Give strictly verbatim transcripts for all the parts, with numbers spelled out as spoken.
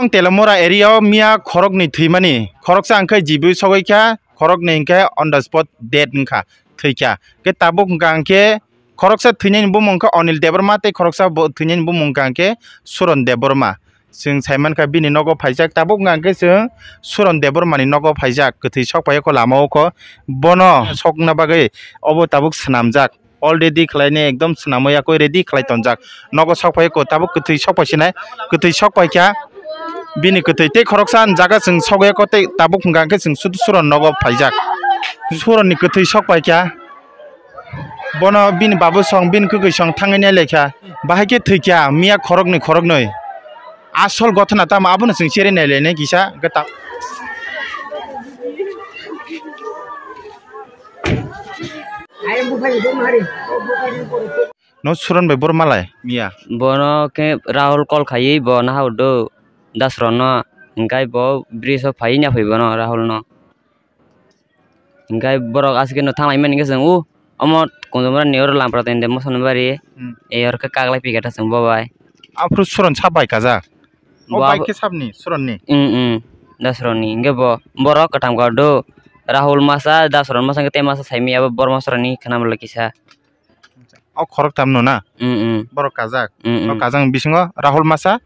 Telamura area o miya khoroknwi thwimani, khoroksa hwnkhe jibwi sogwi kha, khoroknwi hwnkhe on the spot dead wngkha, thwikha. Khe tabuk hwnkha hwnkhe khoroksa thwinani bumung wngkha Anil Debbarma tei khoroksa bo thwinani bumung wngkha hwnkhe Suron Debbarma. Chwng saimankha bini nogo phaijak, tabuk hwnkha hwnkhe chwng Suron Debbarmani nogo phaijak, kwthwi sokphaikha lama o kho, bono sokna bagwi obo tabuk swnamjak. Already khlainai ekdom swnamwi yakwi ready khlai tonjak. Nogo sokphaikha tabuk kwthwi sokphaisinai, kwthwi sokphaikha. Bini kwthwi tei khoroksa jaga chwng sogwi yakha tei tabuk hwnkha hwnkhe chwng sudu Suron nogo phaijak. Suronni kwthwi sokphaikha. Bono bini babu song, bini kwkwi song thangwi nailai kha. Bahai khe thwikha, miya khoroknwi khoroknwi. Asol gothona tamo abono chwng cherwi nailainai kisa hwnkhe ta-, No Suron bai bor malai miya. Bono khe Rahul call khaiwi bo naha do Dasron no, hwnkhe bo bridge o phaiwi naphai bono Rahul no. Hwnkhe borok aswk no thanglai mani hwnkhe chwng o omo Kunjumra ni oro Lampra tei moso ni bari. Hmm. E oro khe kaglai phi khe ta chwng bo bai. Aphuru Suron sab bai kajak. O Bo bai abo khe sabni Suron ni. Mm, mm. Dasron ni hwnkhe bo borok kwtham kar do. Rahul masa, Dasron masa hwnkhe tei masa saimaya bo bor masa rok ni khwna bwlai kisa. O khoroktham no na? Mm, mm. Borok kajak. Mm, mm. O kajak bisingo Rahul masa?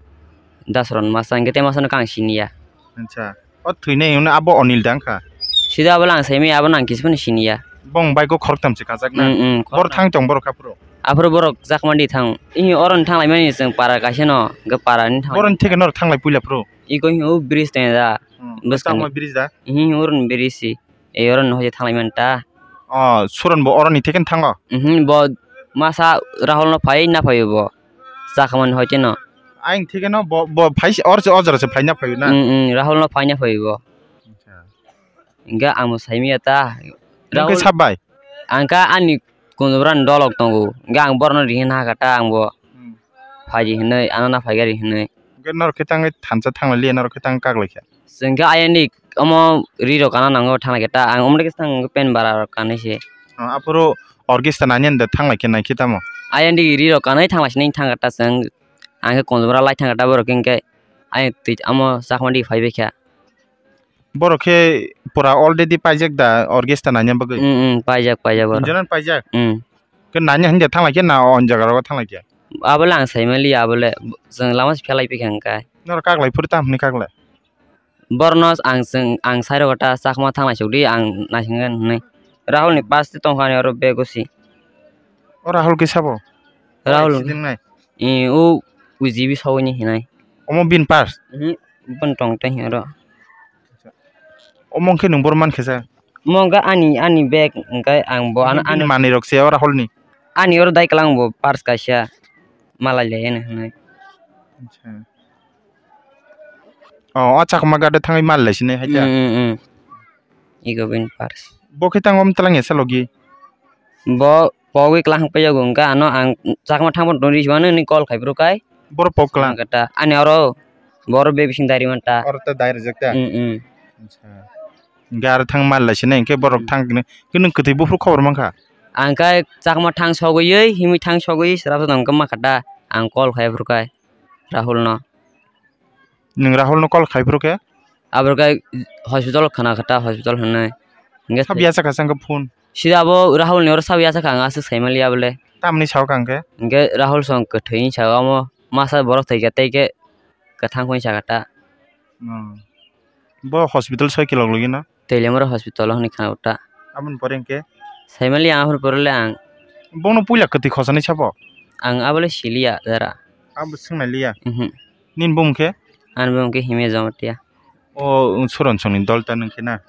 Dasron masa, hwnkhe tei masa no kang siniya. Acha. O thwinai hwnwi abo Anil da wngkha? Sida abo lang saimaya, abo nang kisa phano siniya. Bong bike o khoroktham se kajak na? Mm, mm, Bor khoroktham. Thang tong borok aphuru? Aphuru borok Chakmadi thang. Ihi oro ni thang lai mani chwng para kaisa no, hwnkhe para ni thang. Borok ni theke norok thang lai puila phuru? Iko hi o bridge tong da. Hmm. Bwskang ni. Chakma bridge da? Ihi oro ni bridge si. E oro ni hoi thang lai man ta. O, Suron bo oro ni theke thango? Mhm, bo masa Rahul no phai na phai bo. Chakma ni hoi no. Ayang theke no bo, bo phai se, or se, o jora se phai na phai na? Mm, mm, Rahul no phai na phai bo. Acha. Hwnkhe ang bo saimaya ta. Nang khe Rahul sab bai? Ang kha ani Kunjumra ni dolok tongo. Hwnkhe ang borno ri hwnwi hakha ta ang bo. Hmm. Phaidi hwnwi, ano na phaigari hwnwi. Hwnkhe norok khe tangwi thansa thanglailiya, norok khe tang kaklaikha? Chwng khe ayang di omo ri rok kana nango thanglai khe ta. Ang omo khe thang pen bara rok kanwi se. Ah, aphuru orchestra nani da thanglai khe nai khe tamo? Ayang di ri rok kanwi thanglai sinai thangkha ta chwng. Ang khe Kunjumra lai thangkha ta borok hwnkhe ayang twi omo Chakmadi phai bai kha. Borok khe pura already paijak da orchestra naina bagwi? Mm, mm, paijak, paijak borok. Hwnjeno paijak? Mm. Khe naina hinja thanglai khe na o jaga rogo thanglai khe? Abo le ang saimaliya, abo le chwng lama se phelai pikha hwnkhe. Norok kaklai phuru tamo hwnwi kaklai? Borno ang chwng, ang sai rogo ta Chakma thanglai sukdi, ang naisingkha hwnwi. Rahul ni pass tongkha ani oro bag o si. O Rahul khe sabo? Rahul. Sidingnai? Eh, o U G B sogwi ni hinai. Omo bini pass? Mhm. Boni tong tei oro. Omo khe nwng boro man khe sa? Omo wngkha ani, ani bag, hwnkhe ang bo ano, bini ano manwi rok se o Rahul ni? Ani oro dai kwlang bo purse kaisa malai le eno hinwi. Acha. O, o Chakma gate thangwi mal lai sinai hai ta? Mm, mm, mm. Ego bini purse. Bo khe tang om twlang ya sa logi? Bo pogwi kwlahang paiyok wngkha, ano ang Chakma thangbo tongri hwnwi call khai phuru kai. Boro pok kwlang? Wngkha ta, ani oro boro bebising dari man ta. Oro ta dari jak ta? Mm, mm. Acha. Hwnkhe aro thang mal lai sinai, hwnkhe borok thang khe nwng kwthwi buphuru khobor mankha? Ang khe Chakma thang sogwi, himwi thang sogwi, srapsa tong khe mankha ta, ang call khai phuru kai Rahul no. Nwng Rahul no call khai phuru khe? Aboro khe hospital khna kha ta, hospital hwnwi. Hwnkhe sab yachakha chang khe phone? Sida abo Rahul ni oro sab yachakha, ang aswk saimaliya bole. Tamni sao kang khe? Hwnkhe Rahul song kwthwi hinwi sao, omo masa borok thwikha tei khe kwthang hinwi sakha ta. Hmm. Bo hospital soi kilok logi na? Teilamura hospital o hwnwi khna ta. Aboni pore hwnkhe? Saimaliya ang, aboni pore le ang. Bono puila kwthwi khosanai sabo? Ang abo le siliya jara. Abo swngnai liya? Mhm. Nini bumung khe? Ani bumung khe Himya Jamatia. O, Suron songni dol ta nwng khe na?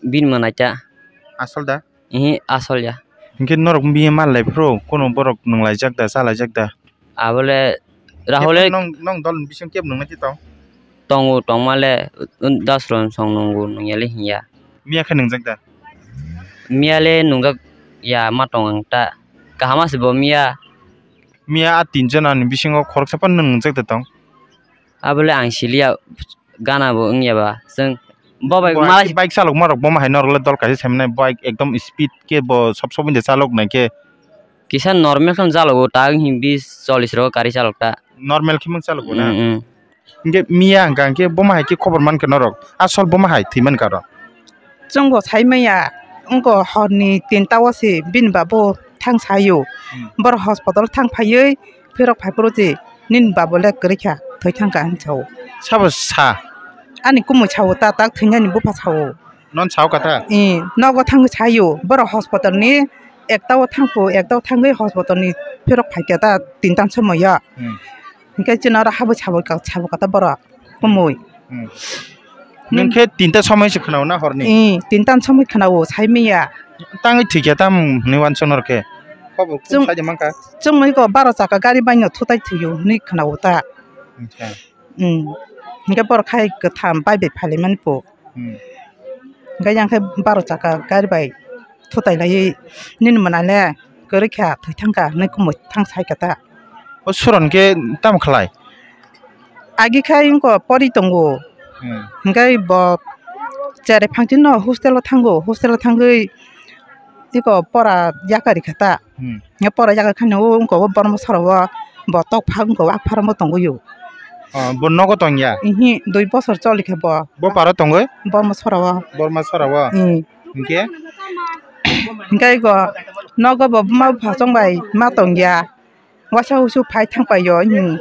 Bini mwnai ta. Asol da? Ihi, asol ya. Hinkhe norok bini mal lai phuru, kuno borok nwng laijak da, cha laijak da? Abo le Rahul le. Nong, nong dol bising kebo nungna tito? Tongo, tongma le, Dasron song nungo, nungya le hinya. Miya khe nungjak da? Miya le nungjak ya, ma tong ang ta. Kaham se bo miya. Miya a tin jona ni bisingo khoroksa phano nungjak da tong? Abo le ang siliya, gana bo wngya ba. Chwng bo bai malai bike chalok ma rok bo ma hai norok le dol kaisa saimanai, bike ekdom speed khe bo sob sob wngya chalok nai khe. Kisa normal khe chalogo, ta wng hi bis chollish rogo gari chalok ta. Normal khe mung chalogo na? Mm, mm. Hingke miya hingka hingke boma hai khe khobor mankha norok, asol boma hai thwi mankha ro. Chwngbo sai maya, wngkha horni tinta o se bini babo thang sayo. Hmm. Borok hospital thang phaiwi phirok phai phuru se nini babo le kwrwi kha, thwi thang kha hinwi sao. Sabo sa? Ani kumui sao, ta tak thwinani bupha sao. Non sao kha ta? Ee, nogo thangwi sayo, borok hospital ni ekta o thangkho, ekta o thangwi hospital ni phirok phaikha ta tinta ni somoyo. Hmm. Hingke chini oro habwi sabo ka-, sabo kata borok kumui. Hmm. Nwng khe tinta somoi se khwnao na horni? Ee, tinta ni somoi khwnao, sai maya. Tangwi thwikha tam hinwi uansuk norok khe? Khobor kung Chwng-, sai de mankha? Chwngno iko baro chakha gari baino thutai thwio hinwi khwnao ta. Acha. Hmm. Hingke borok hai kwtham bai bai phailaimani po. Hmm. Hingke yang khe baro chakha gari bai thutai laiwi nini mwnale kwrwi kha, thwi thang kha hinwi kumui thang sai kha ta. O Suron khe tamo khlai? Agi khai wngkha pori tongo. Hmm. Hingke bo cherai phangchino hostel o thango, hostel o thangwi iko pora yakarwi kha ta. Hmm. Nge pora yakarwi khani o wngkha o Borma sora o bo tok phang wngkha o, ak pharang bo tongwi o. Oh, bo nogo tongya? Ihi, dui bosor choli kha bo. Bo paro tongwi? Borma sora o. Borma sora o? Hmm. Hingke? Hingke iko nogo bo buma bupha chongbai ma tongya. Waisa wusu phai thang pai o, hmm.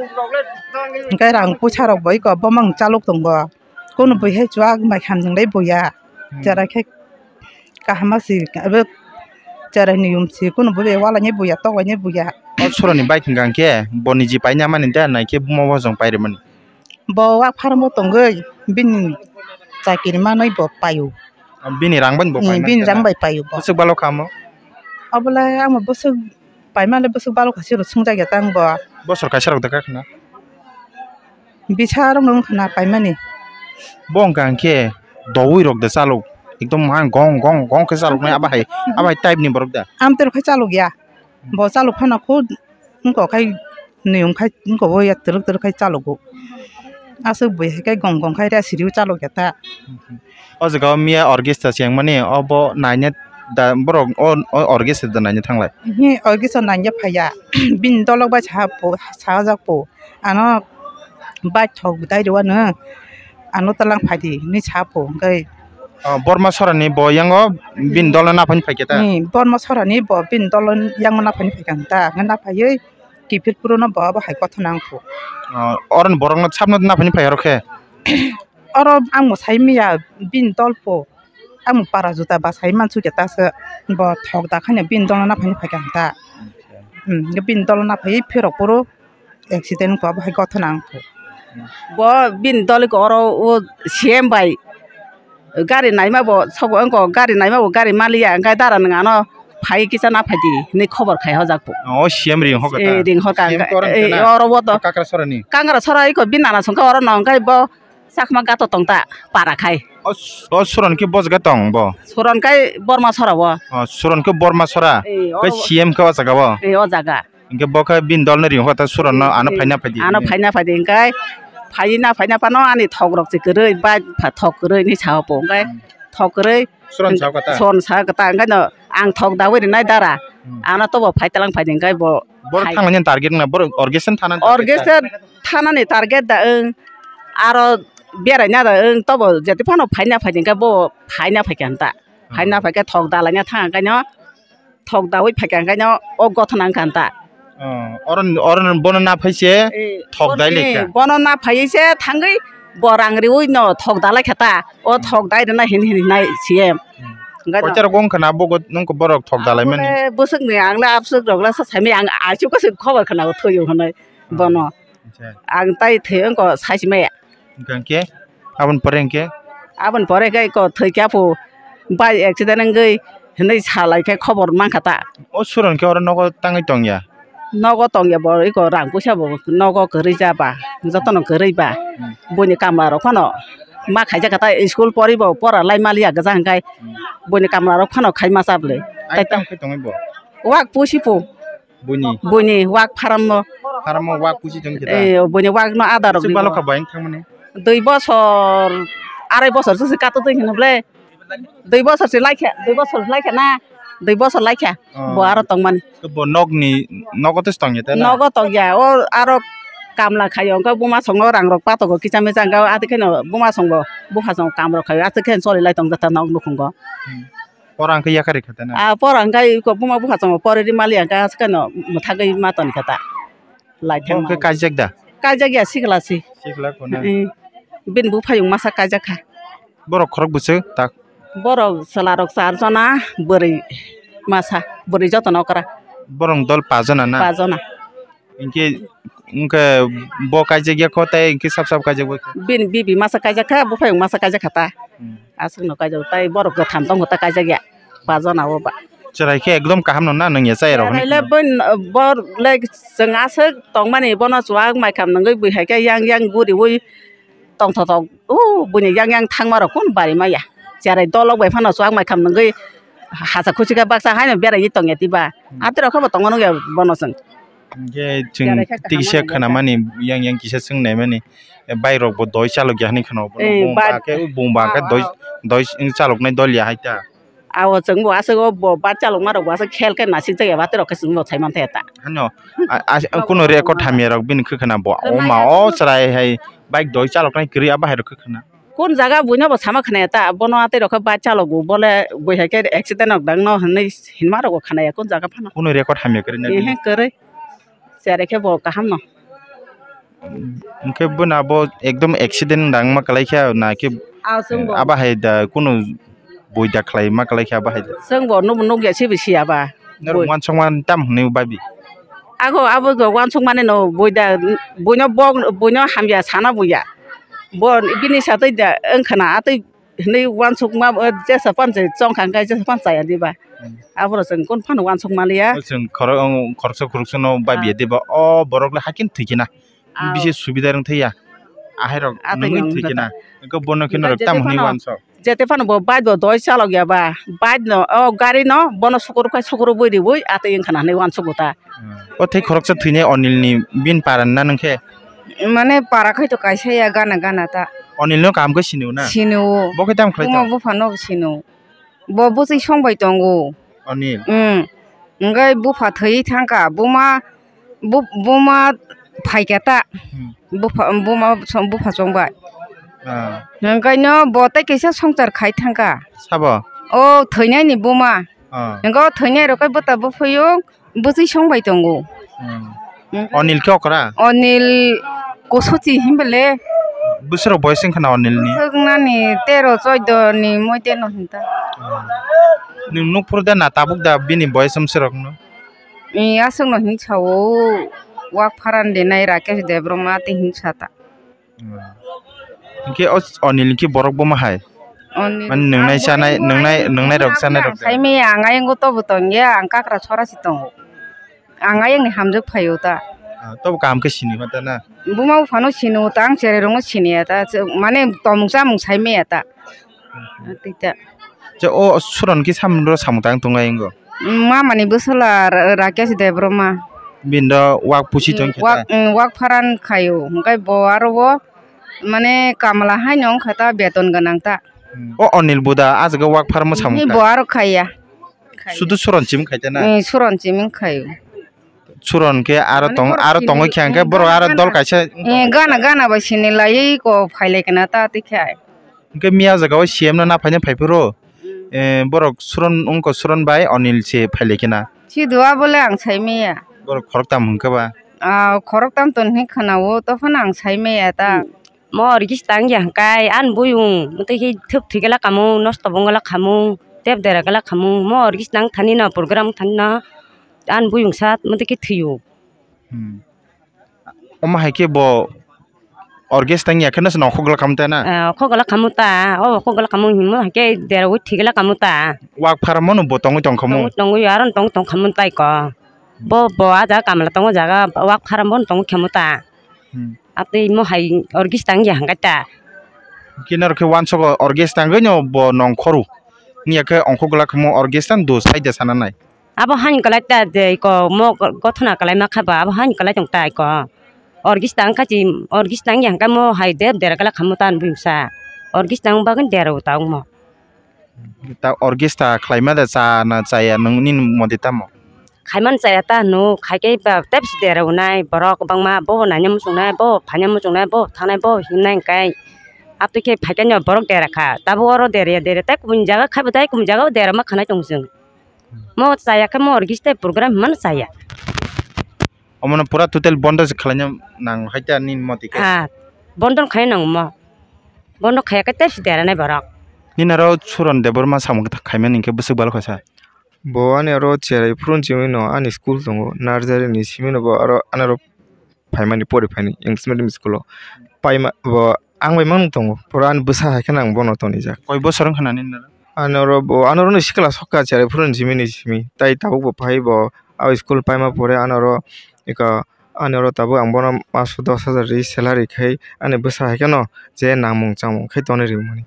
Hingke rang puisa rok bo iko bomang chalok tongo. Kunu bui hai chuak bai hamjwnglai buya. Hmm. Cherai khe kaham ma si, abo cherai ni yum si, kunu bui bai walainai buya, toklainai buya. O Suroni bike hingka hingke bo niji paina mani da, naikhe bumo bo jong pairwmani? Bo wak pharang bo tongwi, bini chakiri manwi bo paio. Bini rang bai bo Hmm, paimani bini da rang na? Bai paio bo. Bwswk balo kha omo? Obolai amo bwswk Paimani bwswk balo kaisa rw swngjak ya tang bo. Bosor kaisa rok da kha khna. Bisa rok no wng khna paimani. Bo wngkha hwnkhe doui rok da chalok. Ekdom ha gong gong gong khe chalok nai abo hai, abo hai type ni borok da. Amtwrwk khai chalok ya. Bo chalok phano kho wngkok khai niyom khai wngkok bo ya twrwk twrwk khai chalogo. Aswk bui hai khe gong gong khai rw siri o chalok ya ta. O jaga o miya orchestra se wngmani, obo naina da borok o, o orchestra da naina thanglai? Hi orchestra naina phaiya. Bini dolok bai saha po, sajak po. Ano bike thok dai rw ano. Ano talang phaidi hinwi sa po hwnkhe. O, Borma Sorani bo yango bini dolo naphani phaikhe ta? Hi, Borma Sorani bo bini dolo yango naphani phaikha ta. Hwnkhe naphaiwi kiphil puruno bo abo hai kothona wngkho. O, oroni borokno sabno naphani phai oro khe? Oro ang bo sai manya bini dol po, ang bo para juda bwsai mansukya ta se, bo thok da khanya bini dolo naphani phaikha ta. Hmm, bini dolo naphai phirok phuru accident wngkha, abo hai gothona wngkha. Bo bini dol wngkha oro o C M bai gari naima bo sogo wngkha, gari naima bo gari maliya, hwnkhe dara nwng ano phai kisa naphai di hinwi khobor khai hojak bo. O C M ring hokha ta? Eh, ring hokha. C M hwnkhe, ko oro eh, wngkha na? Oro bo to. Kakrasora ni? Kakrasora iko bini nana songkha oro no, hwnkhe bo Chakma gato tong ta para khai. O s-, o Suron khe bo jaga tong bo? Suron kai Borma Sora o. O, Suron khe Borma Sora. Eh, kai oro C M khe o jaga o. Eh, o jaga. Hingke bo khe bini dol no ring hota Suron no ano phaina phaidi. Ano phaina phaidi hingkai phaina phaina phano ani thok rok se kwrwi bai pha thok kwrwi ni sao po hingkai thok kwrwi. Suron sao kata? Suron sao kata hingkai no ang thok dawi rinai dara. Hmm. Ano tobo phai talang phaidi hingkai bo. Bor thangmani target na bor orchestra thana target. Orchestra thanani target da wng, aro beraina da wng, tobo jete phano phaina phaidi hingke bo phaina phaikha ta. Hmm. Phaina phaikhe thok dalaina thang khaino, thok dawi phaikha khaino o gothona wngkha ta. Oh, oro, oro bono na phai se thok dai lekha. Bono na phai se thangwi bo rang riwi no thok dalai kha ta. O thok dai rwna hin hin nai C M. Hmm. Hingke no. Koita rok wngkha na bo nung borok thok dalai mani? Bwswk ni ang le abswk rok le sa sai maya ang aichu kwswk khobor khna thoi o hwnwi bono. Acha. Ang tai thwi wngkha sai si maya. Hingke aboni pore hingke? Aboni pore khe iko thwi kya phu bike accident wngwi hinwi salai khe khobor mankha ta. O Suron khe oro nogo tangwi tongya? Nogo tongya bo iko rang puisa bo nogo kwrwi ja ba jotono kwrwi ba. Hmm. Buini kamla rok phano ma khaijak kha ta school pori bo pora lai maliya gwja hwnkhe buini kamla rok phano khai ma cha bwlwi. Ai tamo khe tongwi bo? Wak pusi phu. Buini? Buini wak farm o. Farm o wak pusi tong khe ta? Eh, buini wak no ada rok. Swk balo kha bai thangmani? Dui bosor, arai bosor se kato twi hino ble. Dui bosor se laikha, dui bosor laikha na. Dui bosor laikha. Oh. Bo aro tongmani. Bo nokni, nogo tes tongya ta na? Nogo tongya. O aro kamla khaio, wngkha buma songo rang rok patogo kisa misa, wngkha ati kheno buma songo bupha songo kam rok khaio, ati kheno choli lai tong jak ta nok nukhungo. Hmm. Pora wngkha yakarwi kha tana? Ah, pora wngkha iko buma bupha songo pori ri mali wngkha, ati kheno mwthagwi ma toni kha ta. Lai thang. Bo wngkha kaijak da? Kaijak ya, sikla si. Sikla kono. Eh, bini buphayung masa kaijak kha. Borok khorok bwswk tak? Borok chwla rok char jona, bwrwi masa, bwrwi jotono okra. Borok dol pa jona na? Pa jona. Hinkhe, hinkhe bo kaijak ya kho tei hinkhe sab sab kaijak bai kho? Bini bibi masa kaijak kha, buphayung masa kaijak kha ta. Hmm. Aswkno kaijak, tei borok kwtham tongkha ta kaijak ya. Pa jona o ba. Chwrai khe ekdom kaham no na nung ya chaya rok hinwi. Chwrai le khna. Bini, bor le chwng aswk tongmani bono chuwak mai kham nungwi bui hai khe yang yang guriwi tongthotok, o buini yang yang thangma rok kun bari maya. Cherai dolok bai phano chuak mai kham nungwi hasa khuchi khe baksa haino berai tongya tiba. Hmm. Aterok khe bo tongma nukya bono chwng. Hingke chwng tikisa khwnamani, yang yang kisa chwng naimani, eh, bike rok bo doi chalokya hinwi khwna. Eh, bike. Bung ba khe, bung ba khe doi, doi chaloknai dol ya hai ta. Awo chwng bo aswk o bo bike chalokma rok bo aswk khel khe nasikjak ya, aterok khe chwng bo sai mantha ya ta. Hano, a, a, kuno record hamya rok bini khe khwna bo, o ma o chwrai hai bike doi chaloknai kwrwi abo hai rok khe khwna. Kun jaga buino bo sama khwnaya ta, bono atwi rok khe bike chalogo, bole bui hai khe accident rok dang no hinwi hinma rok bo khwnaya kun jaga phano. Kuno record hamya kwrwi na bini? Ehe, kwrwi. Chwrai khe bo kaham no. Hwnkhe bwna bo ekdom accident dang ma kwlai kha na khe? Ah, chwng bo. Abo hai da kuno bui da khlai ma kwlai kha abo hai da? Chwng bo nuk, nukya se bo siya ba. Norok uansukma tam hwnwi babi? Ago abo go uansukmani no bui da, buino bok, buino hamya sana buya. Bo bini satwi da wngkhana atwi hinwi uansukma, jesa pan se chongkha hwnkhe jesa pan chaya diba. Hmm. Aphuru chwng kun phano uansukma liya. O chwng khoro-, khoroksa khoroksa no babi ya diba. O borok le hakhe thwi khe na. Ah. Bisi subida rwng thai ya. Ahai rok atwi nungwi thwi khe na. Hwnkhe bono khe norok tam hinwi uansuk? Jete phano bo bike bo doi chalok ya ba, bike no, o gari no bono sukuru khai sukuru bui riui atwi wngkha na hinwi uansukgo ta. O thai khoroksa thwinai Onil ni bini para ni na nung khe? Mane para khai to kaisa ya gana gana ta. Onil no kaham khe sini o na? Sini o. Bo khe tamo khlai tong? Buma bupha no sini o. Bo bwswi song bai tongo. Onil? Hmm. Hwnkhe bupha thwi thangkha, buma, bu-, buma phaikha ta. Hmm. Bupha, buma, bupha chong bai. Ah. Hwnkhe no bo tei kaisa songchar khai thangkha. Sabo? O thwinai ni buma. Ah. Hwnkhe o thwinai rok khe bwta buphuyung bwswi song bai tongo. Hmm. Hwnkhe Onil khe okra? Onil Kosuchi hinbale. Bwswk rok boyes wngkha na Onil ni? Bwswk nani tero choido ni moite no hinta. Hmm. Nwng nukphuru da na tabuk da bini boyes wngse rok no? Ee, aswk no hinsa o, wak pharan denai Rakesh Debbarma tei hinsa ta. Hmm. Hinkhe o Onil ni khe borok buma hai? Onil mane nwngnai chanai, nwngnai, nwngnai rok chanai rok. Sai maya ang ayang o tobo tongya, ang kakra sora si tongo. Ang ayang ni hamjak phaio ta. Ah, tobo kaham khe sini ma ta na? Buma buphano sini o ta, ang cherai rokno sini ya ta. Mane tomung chamung sai maya ta. Tei ta. Je o suron khe samung ro samung tang tong lai wngkha. Mama ni bwswla Ra-, Rakesh Debbarma. Bini do wak pusi tong khe wak, ta? Mm, wak pharan khaio. Hwnkhe bo aro bo mane kamla haino wngkha ta, beton gwnang ta. Hmm. O Onil bo da ah jaga wak pharma samung kha? Bo aro khaiya. Sudu suron chimung khai ta na? Mm, suron chimung khaio. Suron khe aro tong, aro tongwi khe hwnkhe borok aro dol kaisa. Eh, gana gana bai sini laiwi ko phailai kana ta tei khe. Hwnkhe miya jaga o C M no na phaina phai phuru, eh, borok suron wngkha, suron bai Onil se phailai khena. Sidu abole ang sai maya. Borok khoroktam hwnkhe ba? Ah, khoroktam ton hwnwi khwnao, tophano ang sai maya ta. Mo orgis tang ya hwnkhe, ani buyung, mwtwi khe thwp thwi gala kamung, nosto bong gala khamung, tep dera gala khamung, mo orgis tang thani no, program thani no, ani buyung sa, mwtwi khe thwio. Hmm. Omo hai khe bo orgis tang ya khe no se nongkhor gala khamu ta na? Eh, okhor gala khamu ta, o okhor gala khamu hinmo hai khe dera wi thwi gala khamu ta. Wak pharam mo no bo tongwi tong khamu? Tongwi, tongwi, aro no tong tong khamu tai ko. Bo, bo a jaga kamla tongo jaga, wak pharam bo no tongwi khamu ta. Hmm. Atwi mo hai orgis tang ya hwnkhe ta. Kinaro khe wansok orgis tangwi no bo nongkhoro. Wngya khe ongkhor glak khe mo orgis tang do sai de sana nai. Abo hani kwlai ta de ko mo gothona kwlai ma kha ba abo hani kwlai tong ta ko. Orgis tang kha chi orgis tang ya hwnkhe mo hai de dera glak khamu ta bwsa. Orgis tang bagwi dera o ta mo. Ta orgis ta khlai ma de cha na chaya nung nini mote tamo? khaimani chaya ta hwno, khaikhe ba tei bisi dera wnai borok kwbangma, bo naina muchungnai, bo phaina muchungnai, bo thangnai, bo himnai hwnkhe. Aboni khe phaikhe no borok dera kha, tabuk oro dera ya dera, tei kubuni jaga khaibo tei kubuni jaga o dera ma khanai tongo chwng. Mo chaya khe mo orgis tei program himano chaya. Omono pura total bondo se khlaina nang hai ta nini moti khe? Ha, bondo khai nang mo. Bondo khaya khe tei si dera nai borok. Nini aro Suron Debbarma samung khe khaimani hwnkhe bwswk balo kha sa? Bo ani aro cherai phuruni simi no ani school tongo, nursery ni simi no bo aro ani aro phaimani pori phaini English medium school o. Paima bo ang bai mang tongo, pura ani bwsa hai khe nang bono tonijak. Koi bosor wngkha nani noro? Ani oro bo, ani oro ni sikla sokha cherai phuruni simi ni simi. Tai tabuk bo phai bo, abo school paima pore ani oro eka, ani oro tabuk ang bono maso dos hajar ri salary khai ani bwsa hai kheno je nangmung chamung khai tonwi rimani.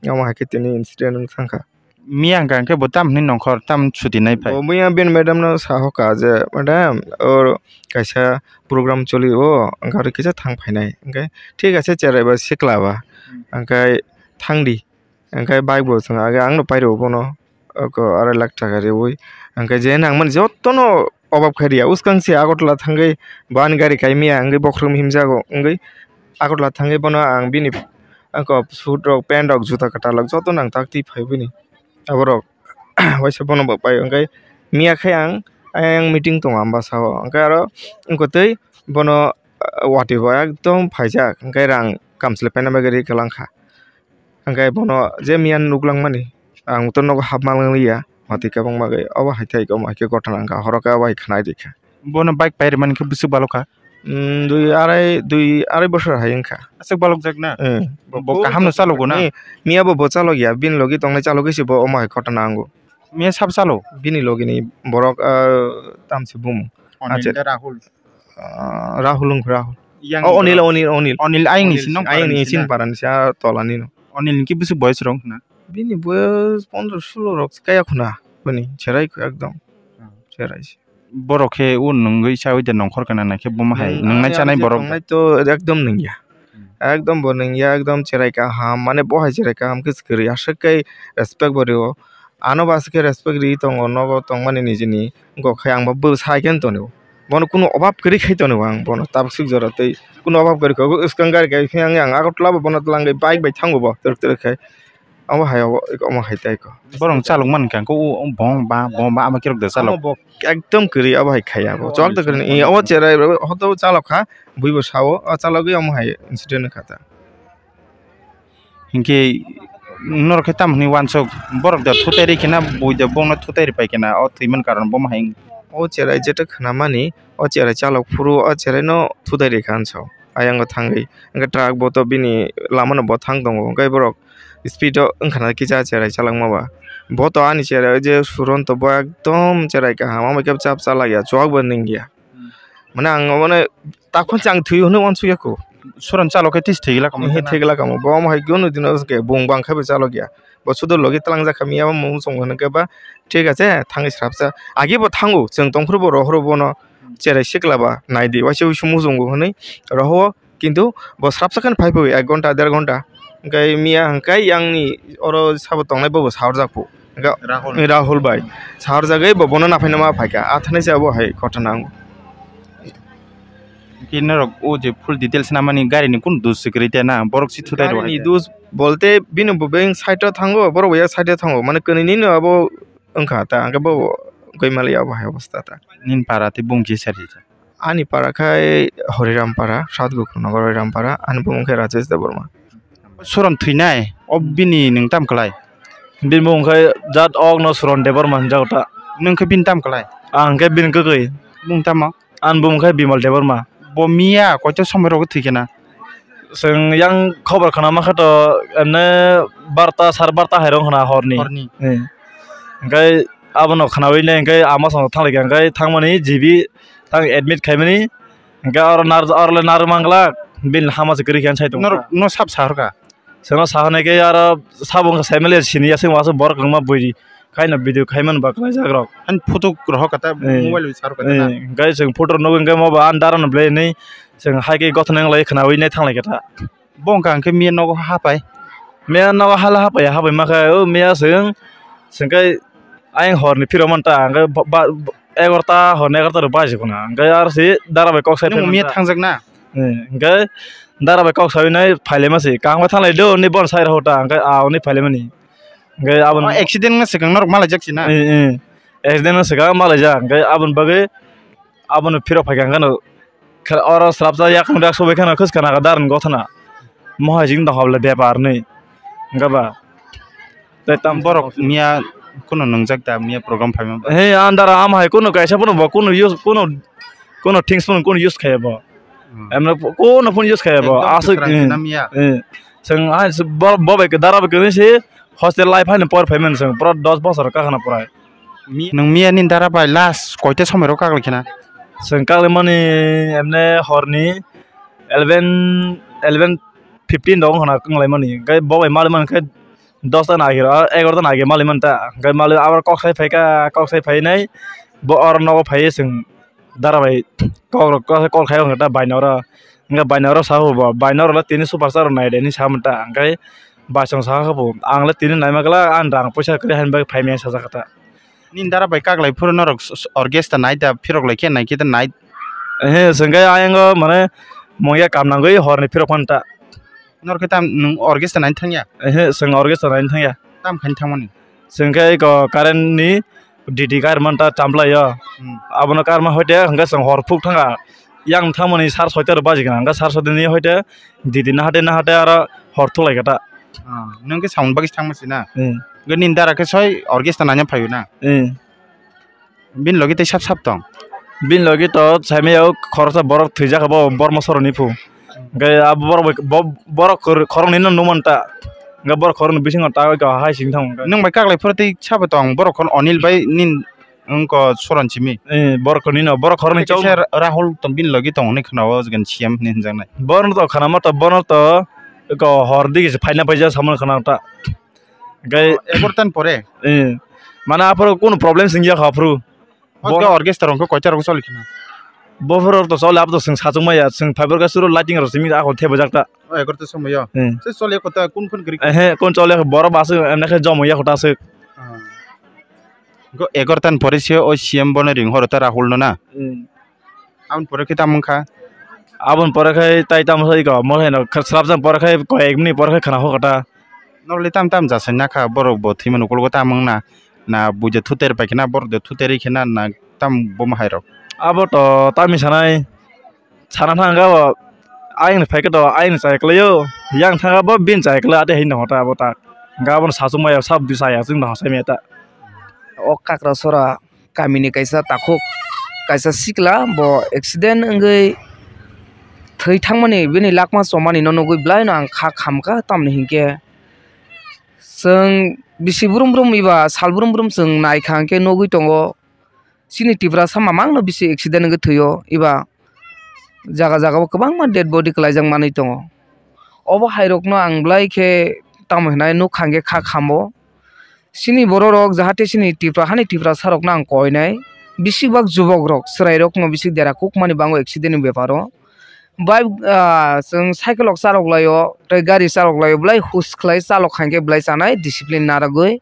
Omo hai khe tini incident wng thangkha. Miya hwnkha hwnkhe bo tam hinwi nongkhor, tam suti nai phai? Bo miya bini madam no sahoka je, "Madam, or kaisa program choli o, hwnkhe aro kisa thang phainai." Hwnkhe, "Thik ase, cherai ba sikla ba." Hmm. Hwnkhe, "Thangdi." Hwnkhe bike bo chwng age ang no pairo bono, oko arai lakh taka riwi. Hwnkhe je nangmani jotono obab khai riya. Uskang se Agartala thangwi bo ani gari kai miya, hwnkhe bokhorok himjago, hwnkhe Agartala thangwi bono ang bini, ako, suit rok, pant rok, juta kwtal rok joto nang tak twi phai bini. Aborok waisa bono bo pai, hwnkhe miya khe ang ayang meeting tongo Ambasa o, hwnkhe aro wngkha twi bono, ah, watwi bo ekdom phaijak, hwnkhe rang kamchwlwi paina bagwi ri kwlangkha. Hwnkhe bono je miya nuklangmani, ang to nogo hapma liya, watwi kwbangma khe obo hai thai omo hai khe gotana wngkha, horo khe obo hai khwnai rikha. Bono bike pai rwmani khe bwswk balo kha? Mm, dui arai, dui arai bosor hai wngkha. Aswk balokjak na? Mm. Bo kaham no chalogo na? Eh, miya bo, bo chalok ya, bini logi tongnai chalogwi se bo omo hai gotana wngo. Miya sabo chalo? Bini logi ni borok, ah, tamsi bumung. Anil. Acha. Da Rahul. Ah, Rahul wngkha, Rahul. Yang Oh, Onil, Rahul. Onil, Onil. Onil ayang ni Onil, sinong ayang ni parani sin sina? Parani sa tola ni no. Onil ni ki bwswk boyes rong na? Bini boyes pondro solo rok kaya khuna. Bini cherai kho ekdom. Hmm. Cherai se. Borok khe o nwngwi chawi de nongkhor kana na khe buma hai Hmm, nwngnai ani chanai abo je borok. Tongnai to ekdom nwngya. Hmm. Ekdom bo nwngya, ekdom cherai kaham, mane bo hai cherai kaham khe kwrwi aswk khe respect bo rio. Ano bo aswk khe respect ri tongo, nogo tongmani nijini, wngkha khe ang bo bwsa khe tongo. Bono kunu obab kwrwi khai tongo ang bono, tabuk swk jora tei kunu obab kwrwi kha, swkang gari kai khe ang, ang Agartala bo bono twlangwi bike bai thango bo twrwk twrwk khai. Abo hai obo, omo hai tai kho. Borok chalok man kha, kho o, o bong ba, bong ba, ama kirok de chalok. Amo bo ekdom kwrwi, abo hai khaya bo. Oh, chwk da kwrwi, eh, o cherai, hodo chalok kha, bui bo sao, o chalogwi omo hai incident kha ta. Hinkhe norok khe tamo hinwi uansuk, borok da thutai rikhe na, bui da bongno thutai ripai khe na, o thwiman karon bo ma hai. O cherai jeto khwnamani, o cherai chalok phuru, o cherai no thutai rikha hinwi sao. Ayang o thangwi, hwnkhe truck bo to bini lama no bo thang tongo, hwnkhe borok speed o wngkha na kisa cherai chalangma ba. Bo to ani cherai je Suron to bo ekdom cherai kaham, omo khe chap chalak ya, chuak bo nwng ya. Hmm. Mane ang obono takhon se ang thwi hwnwi uansuk ya kho. Suron chalok khe tisi thwi glak omo. Ehe, thwi glak omo. Bo omo hai khe hwnwi dino hwnkhe bung bang khe bo chalok ya. Bo sudo logi twlangjak kha miya bo mung song hwnwi khe ba thik ase thangwi srapsa. Agi bo thango, chwng tongphuru bo rohoro bono cherai sikla ba naidi, waisa waisa muchungo hwnwi roho. Kintu bo srapsa khe phai phai ek ghonta, der ghonta. Hwnkhe miya hwnkhe yang ni oro sabo tongnai bo, bo saharjak phu. Hwnkhe Rahul. Rahul bai. Saharjagwi bo bono naphai nama phaikha. A thani se abo hai ghotona wngo. Hwnkhe norok o je full details namani gari ni kunu dus se kwrwi te na? Borok si thutai rw hai te. Gari ni dus bolte bini bo beng side o thango, borok bo yak side o thango. Mane kwnwi ni no abo wngkha ta, hwnkhe bo goi mali abo hai obostha ta. Nini para tei bung kisa ri ta? Ani para khai Horiram para, South Gokulnagar Horiram para, ani bumung khe Rajesh Debbarma. Suron thwinai, o bini nwng tam klai? Bini bumung khai jat og no Suron Debbarma hinjago ta. Nwng khe bini tam klai? Ang khe bini kwkwi. Bung tamo? Ani bumung khai Bimal Debbarma. Bo miya koito somoi rogo thwi khe na? Chwng yang khobor khna ma kha to emne barta, sar barta hai rong khna horni. Horni. Eh. Hwnkhe abono khnawi nai hwnkhe ama song thang lai kha hwnkhe thangmani G B thang admit khaimani hwnkhe oro nar, oro le nar mangla bini hama se kwrwi khe sai tong. Norok no sab sahor kha? Chwngno sahor nai khe aro sabo wngkha saimali sini ya se wansuk borok kwbangma buini. Khaina video khaimani ba kwlaijak rok. Ani photo rohor kata. Eh. Mobile bai sar kata. Eh, na? Hwnkhe chwng photo rok nugwi hwnkhe mo ba ani dara no belai hinwi chwng hai khe gothona wnglai khnaui nai thanglai khe ta. Bo wngkha hwnkhe miya nogo hapai. Miya nogo hala hapai, hapai ma khe o miya chwng, chwng khe ayang horni phiro man ta hwnkhe ba, ba, Egarota, hor ni egarota rok baji khuna. Hwnkhe aro si dara bai kok sai Nung miya phaimani ta. Thangjak na? Eh, hwnkhe dara bai kok sai nai phailai masi. Kang bai thanglai do, ni bon sai rw ta. Hwnkhe a oni phailai mani. Hwnkhe aboni Oh, accident wngna swkang norok malaijak si na? Eh, eh. Accident wngna swkang malaijak. Hwnkhe aboni bagwi, aboni phirok phaikha hwnkhe no Khe oro swrapsa yakung dak sobai kheno khwskana ka darni gothana. Mohai jing dong hable bepar ni. Hwnkhe ba. Tei tam Borok miya kuno nwngjak da miya program phaima ba? He andara am hai kuno kaisa phano bo kuno use kuno, kuno things phano kuno use khaya bo. Hmm. Emno kuno phone use khaya bo. Ekdom Aswk, kwkhrang eh, khe na miya. Eh. Chwng hai bo, bo bai dara bai kwrwi se hostel life haino por phaimani chwng pura dos bosor kakhana pura. Mi-, nwng miya ni dara bai last koita somoi rok kaglai khena? Chwng kaglai mani emne horni eleven, eleven fifteen rok wngkha na wnglaimani. Hwnkhe bo bai malai mankhe dosta nai agir, egarota nai agir malai manta. Hwnkhe malai abo kok sai phaikha, kok sai phainai bo oro nogo phaiwi chwng dara bai kok rok kok, kok khai wngkha ta baino oro. Hwnkhe baino oro sa hubo, baino oro le tini superstar rok nai de hinwi sa manta. Hwnkhe baisong sa kha bo, ang le tini naima glak, ang rang poisa kwrwi haini bagwi phaimani sajak kha ta. Nini dara bai kaglai phuru norok s-, s-, orchestra nai da, phirok lai khe nai khe da nai. Ehe, chwng khe ayang o mane mungya kam nangwi horni phirok manta. Norok khe tam nwng orchestra nai thangya? Ehe, chwng orchestra nai thangya. Tam khaini thangmani? Chwng khe eko current ni D D kar manta champlai o. Hmm. Abono karma hoite hwnkhe chwng hor phuk thanga. Yang thangmani sar soita rok baji gana, hwnkhe sar soita ni hoite D D nahate nahate aro hor thuklai kha ta. Ah, nwng khe samung bagwi thangma si na? Hmm. Hwnkhe nini dara khe soi orchestra naina phaio na? Hmm. Bini logi tei sap sap tong? Bini logi to saimaya o khoroksa borok thwijak abo Borma soroni phu. Hwnkhe abo borok bai, bo-, borok khor-, khoroknwi no nukmanta. Hwnkhe borok khoroknwi bisingo ta hai sing thango hwnkhe. Nwng bai kaglai phuru tei sabo tong borok khoroknwi Onil bai nini wngkha Soron simi. Eh, borok khoroknwi no, borok khoroknwi Tei chau. Kaisa Ra-, Rahul tong bini logi tong hinwi khna o, jegan C M hinwi hwnjaknai. Borok to khna ma to, bono to eko hor digi se phaina paija samano khna ta. Hwnkhe Egarota ni pore? Eh, mane aphuru kunu problem sing ya kha aphuru. O Bo- ga orchestra rok koita rok choli khna? Bophuru to choli, abo to chwng sachung maya, chwng fiber ga suru lighting rok simi ako thebajak ta. O egarota somoyo? Hmm. Se choli kota kun kun gri? Ehe, kun choli borok basu emne khe jomo ya kota aswk. Ah. Go egarota ni pore se o C M bono ring horo ta Rahul no na? Hmm. Aboni pore khe tamo wngkha? Aboni pore khe tai tamo sai ko, mo hai no kha-, swrapjak pore khe koi ek minute pore khe khna ho kota. Norok le tam tam jasai na kha, borok bo thwimani ukulgo tam wng na, na buja thuter pai khe na, borok de thuter ri khe na, na tam bomo hai rok. Abo to tamni sanai, sana thang kha bo, ayang ni phai khe to ayang ni chaya kwlai o, yang thang kha bo bini chaya kwlai, ate hai no hota abo ta. Hwnkhe abono sachung maya sab di chaya chwng no hosai maya ta. O kakra sora kamini kaisa takhuk, kaisa sikla bo accident wngwi thwi thangmani, bini lakma chomani no nugwi belai no ang kha khamkha, tamni hinkhe chwng bisi brum brum eba sal brum brum chwng naikha hinkhe nugwi tongo. Chini Tiprasa mamang no bisi accident wngwi thwio eba jaga jaga o kwbangma dead body kwlaijak manwi tongo. Obo hai rok no ang belai khe tamo hinai nukha hinkhe kha khambo. Chini borok rok jahate chini Tipra hani Tiprasa rok no ang koinai. Bisi bak jubok rok chwrai rok no bisi dera kuk mani bango accident ni beparo. Bike, ah, chwng cycle rok chalok lai o tei gari chalok lai o belai hus khlai chalok kha hinkhe belai chanai discipline narwgwi.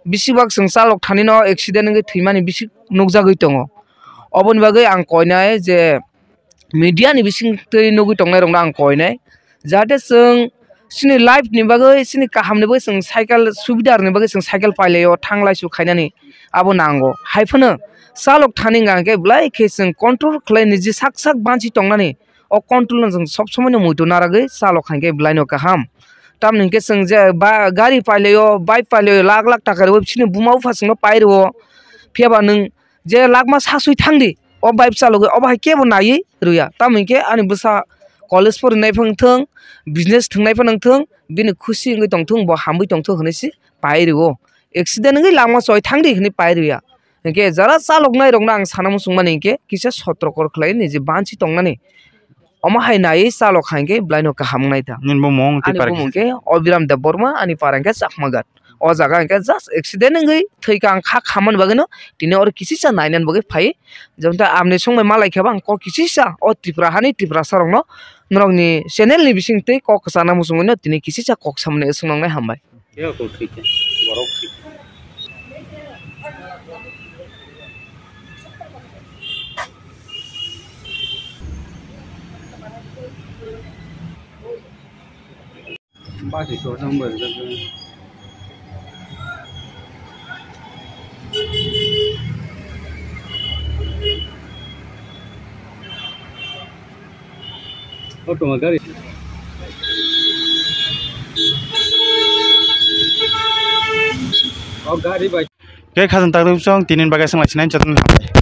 Bisi bak chwng chalok thani no accident wngwi thwimani bisi nukjagwi tongo. Oboni bagwi ang koinai je media ni bising twi nugwi tongnai rok no ang koinai, jahate chwng chini life ni bagwi, chini kaham ni bagwi chwng cycle subida rok ni bagwi chwng cycle pailai o thang lai su khainani abo nango. Hai phano chalok thani hwnkha hwnkhe belai khe chwng control khlai niji sak sak banchi tongnani, o control no chwng sob somoi no muitu narwgwi chalok kha hwnkhe belai no kaham. Tamni hwnkhe chwng je ba gari pailai o, bike pailai o, lakh lakh taka rwi chini buma bupha chwng no pai rw o, phiya ba nwng je lakma sasui thang di, o bike chalogwi obo hai kebo naiwi rwya. Tamo hinkhe ani bwsa college porinai phano wngthung, business thwngnai phano wngthung, bini khusi wngwi tongthung, bo hamwi tongthung hwnwi se pai rwo. Accident wngwi lama choi thang di hwnwi pai rwya. Hinkhe jara chaloknai rokno ang sana muchung mani hinkhe kisa sotro kor khlai niji banchi tongnani. Omo hai naiwi chalok hai khe belai no kaham wngnai ta. Nini bumung twi Ani para bumung kisa? Khe Obiram Debbarma, ani para hinkhe Chakmaghat. O jaga hinkhe just accident wngwi thwi ka ang kha khammani bagwi no tini oro kisisa nainani bagwi phai. Jemon ta amni songbai malai khe ba ang kok kisisa o Tripura hani Tiprasa rokno norokni channel ni bising twi kok kwchana muchungwi no tini kisisa kok samani swng nangnai, hambai. Khe kok thwi khe, borok thwi khe. Pasi short number. Auto ma gari. Oh, gari bai. Khe khajang tak rw song tinin bagwi swng lai sinai jotono hambai.